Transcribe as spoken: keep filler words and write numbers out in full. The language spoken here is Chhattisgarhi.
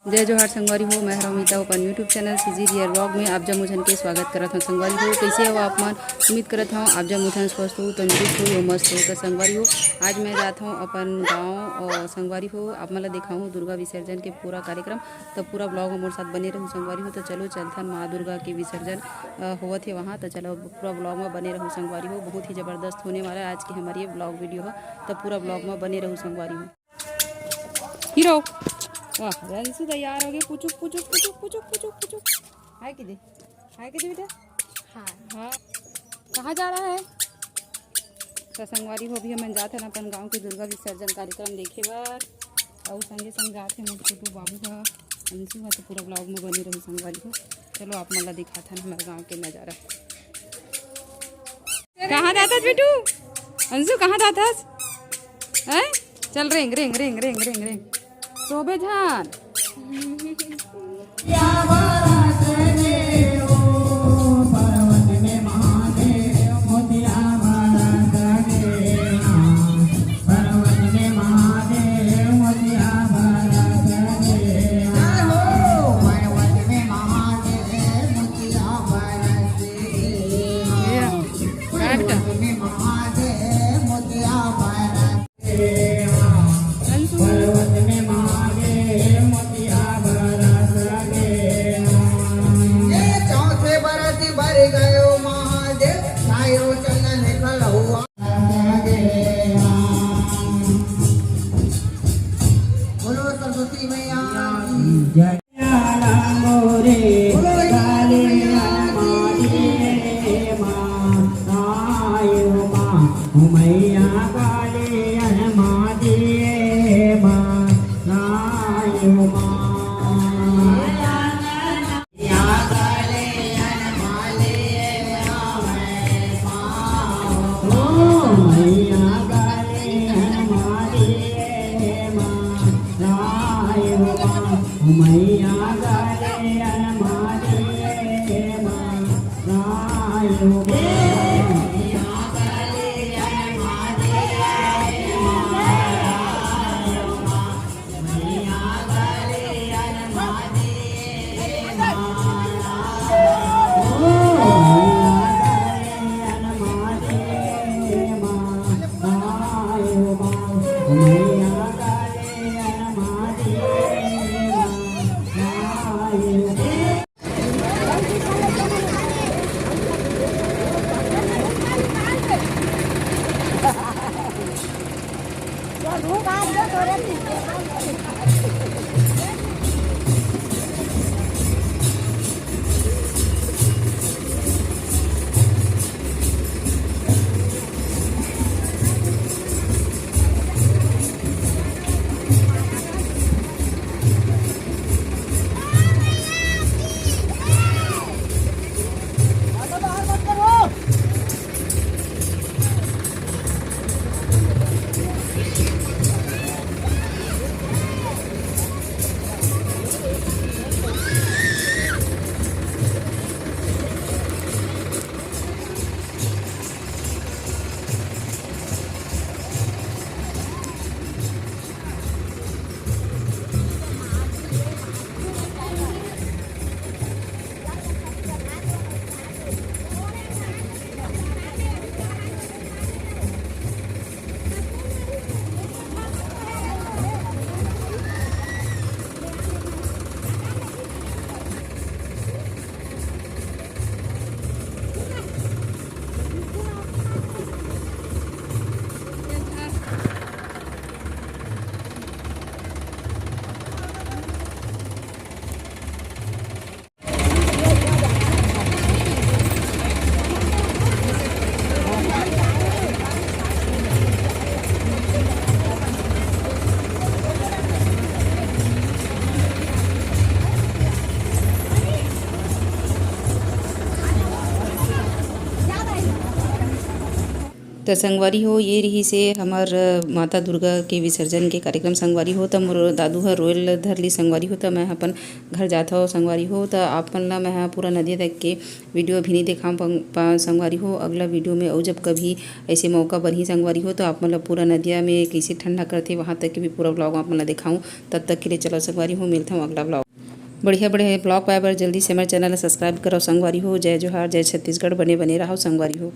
जय जोहार संगवारी हो, मैं हरव मीता अपन YouTube channel CG rear blog में आप जम्मो झन के स्वागत करत हव। संगवारी हो, कैसे हो आप मन? उम्मीद करत हव आप जम्मो झन स्वस्थ हो, तंदुरुस्त हो, यो मस्त हो। त संगवारी हो, आज मैं जात हव अपन गाँव और संगवारी हो, आप मन ला देखाहूँ दुर्गा विसर्जन के पूरा कार्यक्रम। त पूरा ब्लॉग में मोर साथ बने रहू संगवारी हो। त चलो चलथन माँ दुर्गा के विसर्जन, अ, होवत हे वहाँ। त चलो पूरा ब्लॉग में बने रहू संगवारी हो, बहुत ही जबरदस्त होने वाला है आज की हमारी ये ब्लॉग वीडियो हो। त पूरा ब्लॉग में बने रहू संगवारी हो। हीरो। वाह, अंशु तैयार हो गए। पुचुक, पुचुक, पुचुक, पुचुक, पुचुक, पुचुक। हाय कीजिए। हाय कीजिए बेटा। हाँ। हाँ। कहाँ जा रहा है? त संगवारी हो, अभी हमन जात हन अपन गांव के दुर्गा विसर्जन कार्यक्रम देखे बर। अउ संगे संग जात हे मोर छोटू बाबू ह, अंशु ह। त पूरा ब्लॉग में बने रहू संगवारी हो। चलो आप मन ला दिखाथन हमर गांव के नजारा। कहाँ जाथस बेटू? अंशु, कहाँ जाथस? हैं? चल रेंग, रेंग, रेंग, रेंग, रेंग, रेंग। सोबे झन। बोलो सरस्वती मैया की। जय। त संगवारी हो, ये रिहिसे हमर, अ, माता दुर्गा के विसर्जन के कार्यक्रम संगवारी हो। त मोर दादू ह रोयल धर ली संगवारी हो, त मैं ह अपन घर जात हव संगवारी हो। त आप मन ला मैं ह पूरा नदिया तक के वीडियो भी नहीं देखाऊँ पा-, पा-, संगवारी हो। अगला वीडियो में अउ जब कभी ऐसे मौका बनही संगवारी हो, त आप मन ला पूरा नदिया में कैसे ठंडा करथे, वहाँ तक के भी पूरा व्लॉग आप मन ला देखाऊँ। तब तक के लिए चलो संगवारी हो, मिलत हूँ अगला व्लॉग। बढ़िया बढ़िया व्लॉग पाए बर जल्दी से हमारे चैनल ला सब्सक्राइब करो संगवारी हो। जय जोहार, जय छत्तीसगढ़, बने बने रहो संगवारी हो।